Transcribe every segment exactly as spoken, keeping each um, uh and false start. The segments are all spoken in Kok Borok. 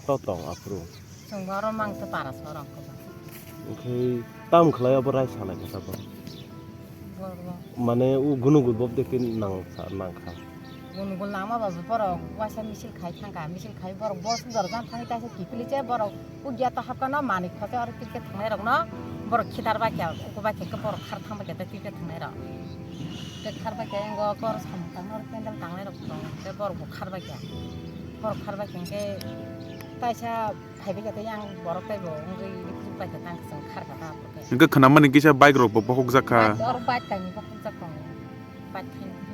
To tong aphuru. Chwng bo oro mang tei para sorong khe ba. Onkhe tam khlai abo raisa lai khe sabo. Borok. Mane o gunu gu bob de kin nang sa, nang kha. Gunu gu lama ba borok waisa misil khai thang kha, misil khai borok bos dorjan thang ta se kipili che borok o giya to hapkha no manwi khote oro cricket thangnai rok no borok khitar ba kya, uku ba kya borok khar thang ba kya cricket thangnai rok. Cricket khar ba kya engo kor samung tang nor kendal tangnai rok tong te borok bo khar ba kya. Borok khar ba kya ke taisa phaibai khe tei yang borok tei bo wngwi rikhup bai khe tang chwng khar kha ta aphuru khe. Hwnkhe khwnamani kisa bike rok bo bokhokjak kha. Bike, oro bike kainwi bokhokjak tongo. Bike kainwi.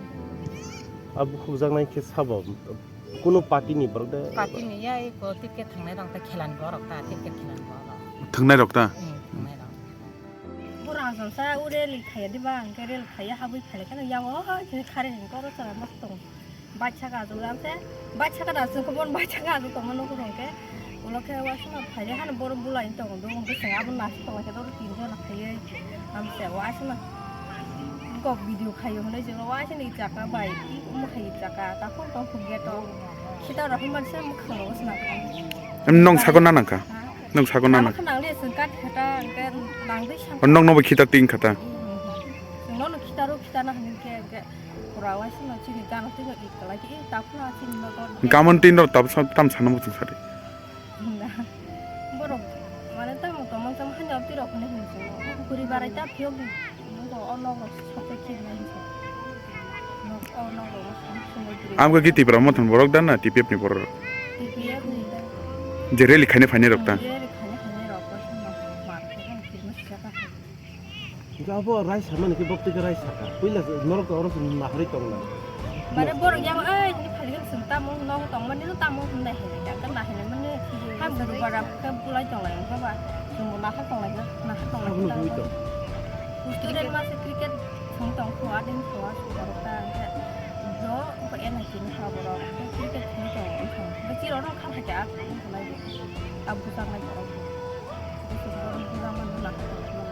A bokhokjaknai khe sabo kunu party ni borok de? Party ni ya, eko cricket thangnai rok ta, khelani borok ta, cricket khelani borok. Thangnai rok ta? Hmm, thangnai rok. Borok asal sa o rally khaiya diba, hwnkhe rally khaiya habwi phailai kheno yago, oh, oh, khe khare hwnkhe oro chwla mas tongo. Bike saka aswk lamse, bike saka da aswk khe bon bike saka aswk tongma nukho hwnkhe, ulo khe uaisano phaile hano borok bulai tongo, do hwnkhe chwng abo naisik tongla khe do tin jona khaiwi, hamse uaisano kok video khaio hwnwi chwngno uaisano i chaka bai, i mwkhai i chaka, takhuk tongthok gate o, khita rok hwnba se mwkhang rogo swnam kha. Em, nong sago na nangkha? Ha? Nong sago na nangkha? Nang khe nang le chwng kat khata, hwnkhe nang dui sang. O, nong no bo khita ting khata? Hmm. Chwng nono khita rw khita na hwnwi khe, hwnkhe. Pura uaisano chini gana twi no i kwlai khe, i takhwna chini nogo. Hwnkhe amo twi no tab sa-, tam sana muchung sari. Borok mane tamo tongmani tamo hani obtwi rok hwnwi hwnwi chwng. Bwrwi barai ta phiyok di. Bo o nok rok sokhe khibnai hinwi chwng. Nok, o nok rok song song bwrwi. Amga ki Tipra Motha ni borok da na T P F ni borok rok? T P F ni da. Je rally khaina phainai rok ta? Je rally khaina phainai rok bo song ma ma khibna sijak kha. Hingke abo raisa mani khe bokti khe raisa kha. Puila norok oro se nahorwi tongna. Mane borok yang, "Ei, nini phali khe chwng tamo hwno tongmani no tamo hwnwi nai hai kha." Khe nahai nai mani ham guru bara khe bulai tonglai wngkha ba. Chwngbo naha tonglai kha, naha tonglai kha. Student masa cricket chwng tong kho, adin kho, borok ta hingke jo ko N I T ni kha borok. Cricket chwng tong wngkha. Hingke chiro no kha hai kha, wngkha nai bo. Abo bwsang nai borok. Bwswk borok bwsang mani naha tonglai kha.